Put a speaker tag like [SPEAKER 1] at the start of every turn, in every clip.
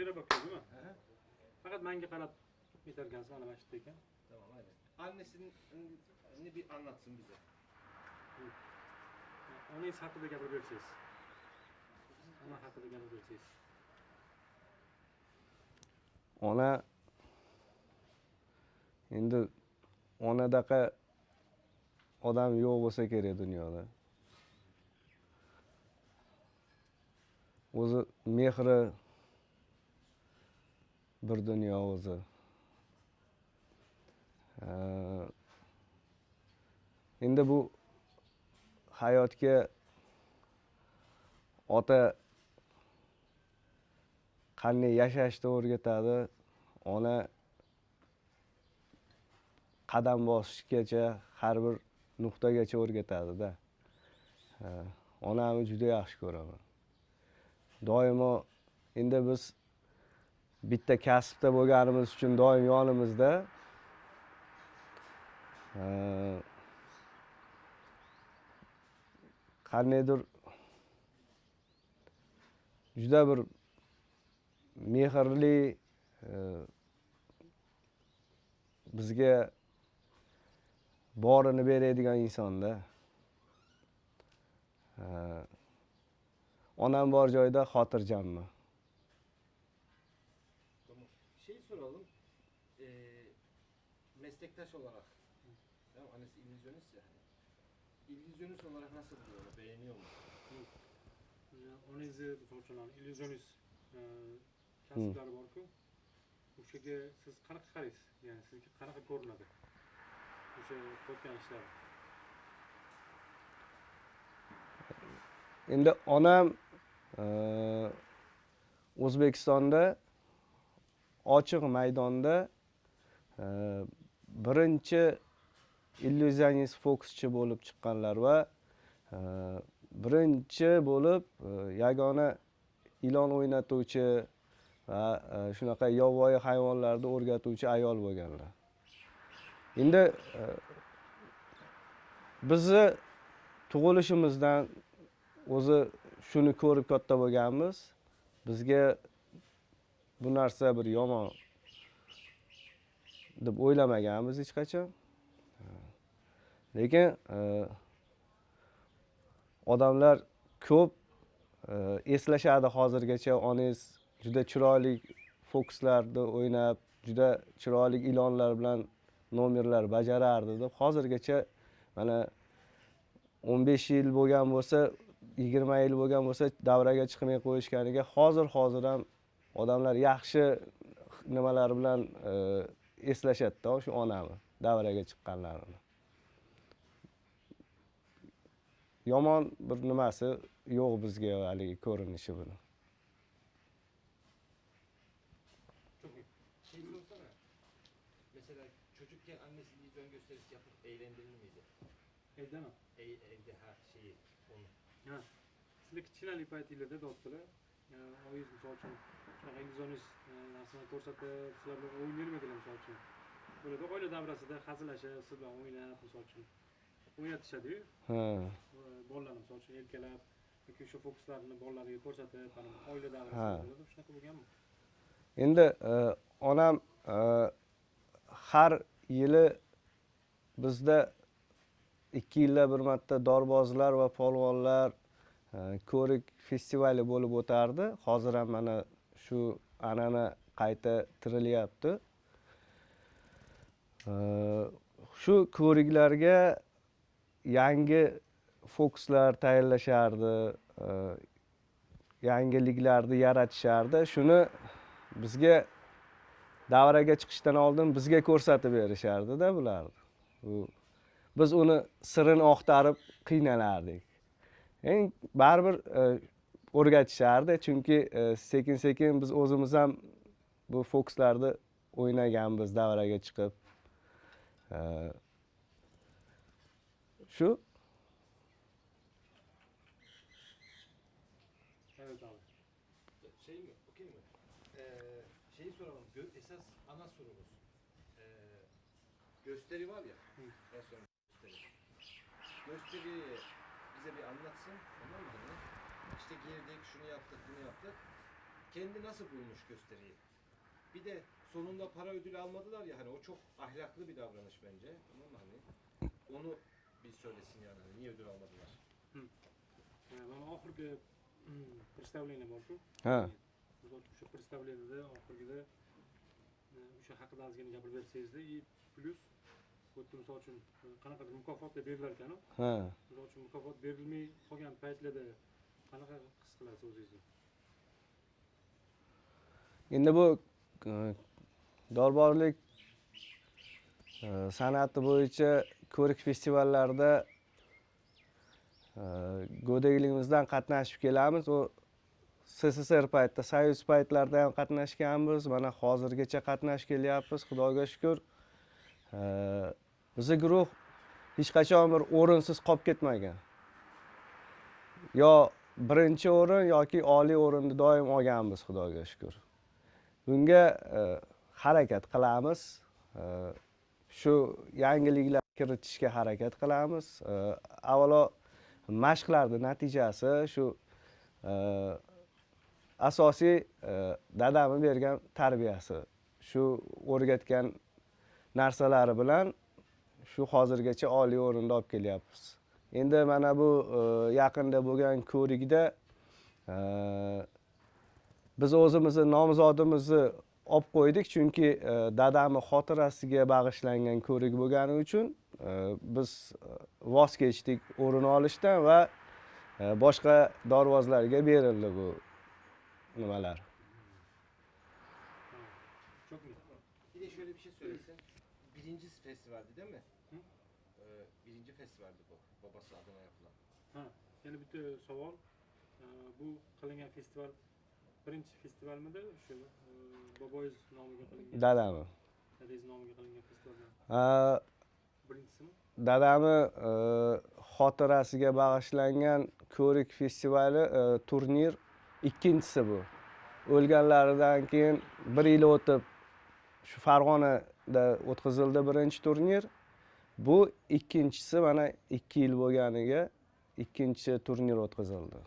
[SPEAKER 1] yere bakıyor değil mi?
[SPEAKER 2] Hı hı.
[SPEAKER 1] Fakat manga qarab yetarkansiz, mana mana shu yerda ekan.
[SPEAKER 2] Tamam, aynen. Annesini bir anlatsın bize.
[SPEAKER 1] Onangiz haqida gapirib bersangiz. Ona haqida gapirib bersangiz.
[SPEAKER 3] Ona endi onadaqa odam yo'q bo'lsa kerak dunyoda. O'zi mehri bir dunyo o'zi. Endi bu hayotga ota qanday yashashni o'rgatadi, ona qadam bosishgacha har bir nuqtagacha o'rgatadi-da. Onamni juda yaxshi ko'raman. Doimo endi biz bitta kasbda bo'lganimiz uchun doim yonimizda. Qandaydir juda bir mehrli, bizga borini beradigan insonda. Onam bor joyda xotirjamman.
[SPEAKER 2] Tamam. Şey soralım. Meslektaş olarak. Tamam, annesi illüzyonist ya. İllüzyonist olarak nasıl buluyor onu? Beğeniyor mu?
[SPEAKER 1] Onangizni misol uchun illüzyonist kasblari bor-ku. O'shaga siz qanaqa qaraysiz? Ya'ni sizga qanaqa ko'rinadi? O'sha qilayotgan ishlari.
[SPEAKER 3] Endi onam O'zbekistonda ochiq maydonda birinchi illyuzionist fokuschi bo'lib chiqqanlar va birinchi bo'lib yagona ilon o'ynatuvchi va shunaqa yovvoyi hayvonlarni o'rgatuvchi ayol bo'lganlar. Endi bizni tug'ilishimizdan o'zi shuni ko'rib katta bo'lganmiz. Bizga bu narsa bir yomon deb o'ylamaganmiz hech qachon. Lekin odamlar ko'p eslashadi hozirgacha, onangiz juda chiroyli fokuslarda o'ynab, juda chiroyli ilonlar bilan nomerlar bajarardi deb hozirgacha mana 15 yil bo'lgan bo'lsa, 20 yil bo'lgan bo'lsa davraga chiqmay qo'yishganiga hozir ham odamlar yaxshi nimalar bilan eslashadi-da shu onamni davraga chiqqanlarini. Yomon bir nimasi yo'q bizga haligi ko'rinishi buni.
[SPEAKER 2] Şey sorsana. Mesela çocukken annesi illüzyon gösterisi yapıp eğlendirir miydi?
[SPEAKER 1] Evde mi?
[SPEAKER 2] Evde ha şeyi onu.
[SPEAKER 1] Ha. Sizlar kichkinalik paytingizda dostlar, oyingiz misol uchun shunaqa illüzyonist narsani ko'rsatib, sizlar bilan o'ynarmidilar misol uchun. Bo'ladi, oila davrasida hazillashib, siz bilan o'ynab misol uchun o'ynatishadi-yu.
[SPEAKER 3] Ha.
[SPEAKER 1] Bolalarni misol uchun erkalab yoki o'sha fokuslarni bolalarga ko'rsatib, mana oila davrasida bo'ladi, shunaqa bo'lganmi?
[SPEAKER 3] Endi onam har yili bizda 2 yilda bir marta dorbozlar va polvonlar ko'rik festivali bo'lib o'tardi. Hozir ham mana shu an'ana qayta tirilyapti. Shu ko'riklarga yangi fokuslar tayyorlashardi, yangiliklarni yaratishardi. Shuni bizga davraga chiqishdan oldin bizga ko'rsatib berishardi-da bularni. Biz uni sirini oqtarib qiynalardik. Baribir o'rgatishardi, chunki sekin-sekin biz o'zimiz ham bu fokuslarni o'ynaganmiz davraga chiqib. Shu.
[SPEAKER 1] Evet abi.
[SPEAKER 2] Şey mi? Okey mi? Şeyi soralım. Esas ana sorumuz. Gösteri var ya. Hı. En son gösteri. Gösteriyi bize bir anlatsın. Tamam mı? İşte girdik, şunu yaptık, bunu yaptık. Kendi nasıl bulmuş gösteriyi? Bir de sonunda para ödülü almadılar ya hani o çok ahlaklı bir davranış bence. Tamam mı hani? Onu bir söylesin yani hani niye ödül almadılar?
[SPEAKER 1] Mana oxirgi представление bor-ku.
[SPEAKER 3] Ha.
[SPEAKER 1] O'sha представлениеda oxirgida o'sha haqida ozgina gapirib bersangizda и плюс bu yerda misol uchun qanaqadir mukofotlar berilar ekan-u.
[SPEAKER 3] Ha.
[SPEAKER 1] Misol uchun mukofot berilmay qolgan paytlarda qanaqa his qilasiz o'zingizni?
[SPEAKER 3] Endi bu dorborlik san'ati bo'yicha ko'rik festivallarda go'dakligimizdan qatnashib kelamiz. U SSSR paytida, Soyuz paytlarida ham qatnashganmiz. Mana hozirgacha qatnashib kelyapmiz, Xudoga shukr. Bizni guruh hech qachon bir o'rinsiz qolib ketmagan. Yo birinchi o'rin yoki oliy o'rinni doim olganmiz, Xudoga shukr. Bunga harakat qilamiz. Shu yangiliklar kiritishga harakat qilamiz. Avvalo mashqlarning natijasi shu asosiy dadamni bergan tarbiyasi, shu o'rgatgan narsalari bilan shu hozirgacha oliy o'rinda olib kelyapmiz. Endi mana bu yaqinda bo'lgan ko'rikda biz o'zimizni nomzodimizni olib qo'ydik, chunki dadamni xotirasiga bag'ishlangan ko'rik bo'lgani uchun biz voz kechdik o'rin olishdan va boshqa dorvozlarga berildi bu nimalar.
[SPEAKER 1] Çok iyi.
[SPEAKER 2] Bir de şöyle bir şey söylesin. Birinci festivaldi değil mi?
[SPEAKER 1] Hı?
[SPEAKER 2] Birinci festivaldi bu. Babası adına yapılan.
[SPEAKER 1] Ha, yana bitta savol. Bu qilingan festival birinchi festivalmidi? Shu boboyingiz nomiga qilingan.
[SPEAKER 3] Dadami.
[SPEAKER 1] Dadangiz nomiga qilingan festivalmi? Birinchisimi?
[SPEAKER 3] Dadami xotirasiga bag'ishlangan ko'rik festivali, turnir ikkinchisi bu. O'lganlaridan keyin bir yil o'tib shu Farg'onada o'tkazildi birinchi turnir. Bu ikkinchisi, mana 2 yil bo'lganiga ikkinchi turnir o'tkazildi.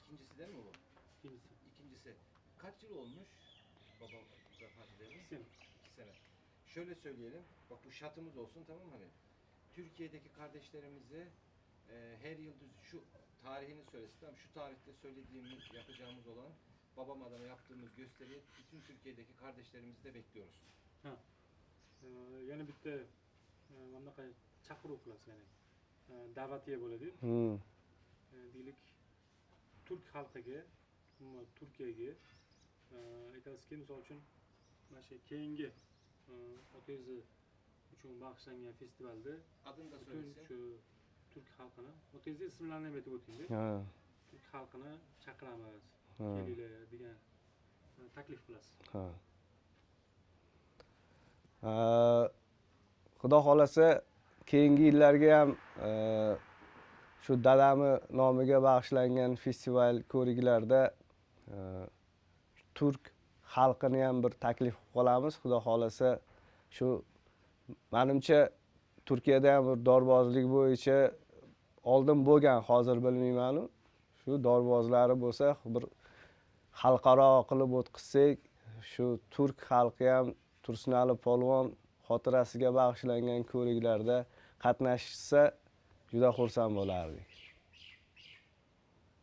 [SPEAKER 2] İkincisi değil mi bu?
[SPEAKER 1] İkincisi.
[SPEAKER 2] İkincisi. Kaç yıl olmuş babam vefat edeli?
[SPEAKER 1] 2 sene.
[SPEAKER 2] 2 sene. Şöyle söyleyelim. Bak bu şartımız olsun, tamam mı? Hani Türkiye'deki kardeşlerimizi her yıl şu tarihini söylesin. Tamam, şu tarihte söylediğimiz, yapacağımız olan babam adına yaptığımız gösteriyi bütün Türkiye'deki kardeşlerimizi de bekliyoruz.
[SPEAKER 1] Ha. Yana bitta bunaqa chaqiruv qilasiz, ya'ni da'vatiya bo'ladi. Deylik, turk xalqiga, umuman Turkiyaga aytasizki, misol uchun mana shu keyingi otangizni uchun bag'ishlangan festivalda
[SPEAKER 2] adını da
[SPEAKER 1] bütün
[SPEAKER 2] söylesin.
[SPEAKER 1] Shu turk xalqini, otangizni ismlarini ham aytib o'tingda. Turk xalqini chaqiramiz, kelinglar degan taklif qilasiz.
[SPEAKER 3] Ha. Xudo xolasa keyingi yillarga ham shu dadami nomiga bag'ishlangan festival ko'riklarda turk xalqini ham bir taklif qilib qolamiz. Xudo xolasa shu menimcha Turkiyada ham bir dorbozlik bo'yicha oldin bo'lgan, hozir bilmayman-u. Shu dorbozlari bo'lsa bir xalqaro qilib o'tkazsak, shu turk xalqi ham Tursunali polvon xotirasiga bag'ishlangan ko'riklarda qatnashsa juda xursand bo'lardik.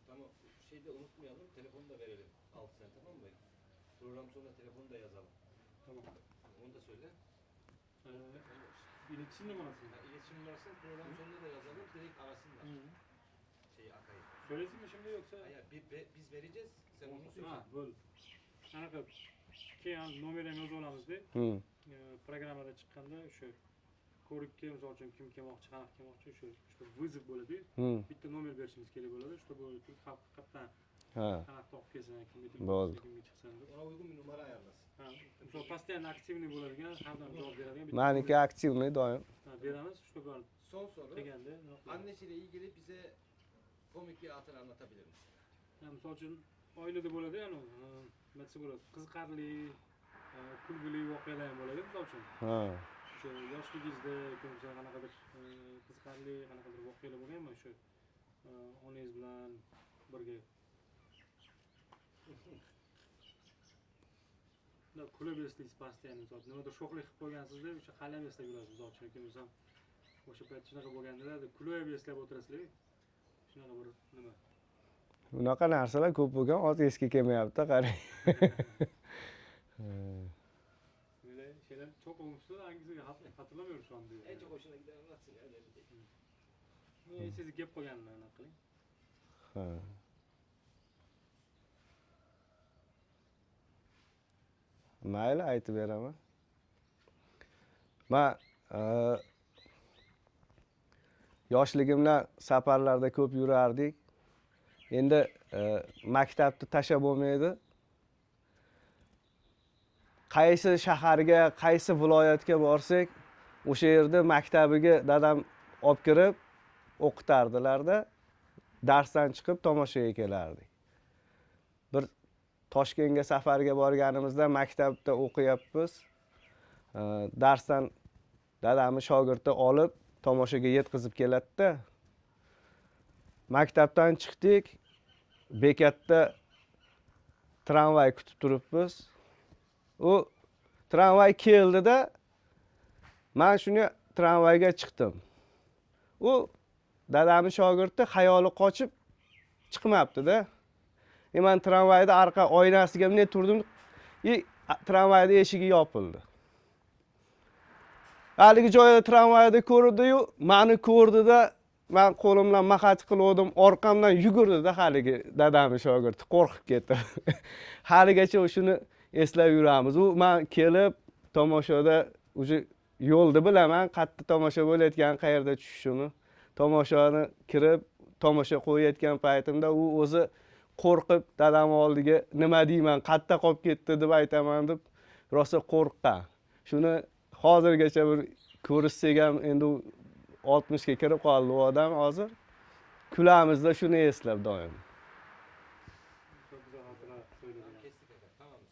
[SPEAKER 2] Tamam, şeyi de unutmayalım, telefonu da verelim. 6 sene, tamam mı? Program sonunda telefonu da yazalım.
[SPEAKER 1] Tamam.
[SPEAKER 2] Onu da söyle.
[SPEAKER 1] İletişim numarası.
[SPEAKER 2] Ha, iletişim numarasını program sonunda da yazalım, direkt arasınlar. Şeyi, Akay'ı.
[SPEAKER 1] Söylesin mi şimdi yoksa?
[SPEAKER 2] Hayır, biz vereceğiz, sen onu söyle.
[SPEAKER 1] Ha, bo'ldi. Anaqa keyin nomer ham yozib olamizda. Programmada chiqqanda o'sha ko'rikka misol uchun kim kelmoqchi, qanaqa kelmoqchi, o'sha shu вызов bo'ladi. Bitta nomer berishimiz kerak bo'ladi, чтобы turk xalqi qayerdan qanaqa topib kelsin, kimga telefon
[SPEAKER 3] Bo'ldi.
[SPEAKER 1] qilsa, kimga chiqsin deb.
[SPEAKER 2] Ona uygun bir numara ayarlasın.
[SPEAKER 1] Ha, misol постоянно активный bo'ladigan, har doim javob beradigan bitta
[SPEAKER 3] Meniki активный doim.
[SPEAKER 1] Ha, beramiz, чтобы
[SPEAKER 2] Son soru.
[SPEAKER 1] kelganda nima qiladi?
[SPEAKER 2] Annesiyle ilgili bize komik bir hatıra anlatabilir misin?
[SPEAKER 1] Ha, misol uchun oilada bo'ladi, ya'ni nima desa bo'ladi, qiziqarli, kulgili voqealar ham bo'ladi, misol uchun. O'sha yoshligingizda yoki bo'lmasa qanaqadir qiziqarli qanaqadir voqealar bo'lganmi o'sha onangiz bilan birga? Kulib eslaysiz постоянно, misol uchun nimadir sho'xlik qilib qo'ygansizda, o'sha hali ham eslab yurasiz, misol uchun yoki bo'lmasam o'sha payt shunaqa bo'lganda kulib eslab o'tirasizlar. Shunaqa bir nima.
[SPEAKER 3] Bunaqa narsalar ko'p bo'lgan, hozir esga kelmayapti, qarang.
[SPEAKER 1] Böyle şeyler çok olmuştu da hangisini hatırlamıyorum şu an diyor.
[SPEAKER 2] En çok hoşuna giden anlatsın ya, önemli değil.
[SPEAKER 1] Sizni kelib qo'yganini anaqa qiling.
[SPEAKER 3] Ha. Mayli, aytib beraman. Man yoshligimdan safarlarda ko'p yurardik. Endi maktabni tashlab bo'lmaydi. Qaysi shaharga, qaysi viloyatga borsak, o'sha yerda maktabiga dadam olib kirib o'qitardilarda, darsdan chiqib tomoshaga kelardik. Bir Toshkentga safarga borganimizda maktabda o'qiyapmiz. Darsdan dadamni shogirdi olib tomoshaga yetkazib keladi-da. Maktabdan chiqdik, bekatda tramvay kutib turibmiz. U tramvay keldida, men shuni tramvayga chiqdim. U dadamni shogirdi xayoli qochib chiqmabdi-da. Men tramvayda arqa oynasiga bunday turdim, tramvayda eshigi yopildi. Haligi joyda tramvayda ko'rdi-yu, meni ko'rdida, men qo'lim bilan maxat qildim, orqamdan yugurdi-da haligi dadamni shogirdi, qo'rqib ketdi. Haligacha shuni eslab yuramiz. U men kelib tomoshoda уже yo'lni bilaman, qayerda tomosha bo'layotgan, qayerda tushishimni. Tomoshani kirib, tomosha qo'yayotgan paytimda u o'zi qo'rqib dadam oldiga nima deyman, qayerda qolib ketdi deb aytaman deb rosa qo'rqqan. Shuni hozirgacha bir ko'rishsak ham, endi u 60 ga kirib qoldi u odam hozir. Kulamizda shuni eslab doim.
[SPEAKER 1] Çok güzel hatıra söyledin.
[SPEAKER 2] Kestik efendim, tamamız.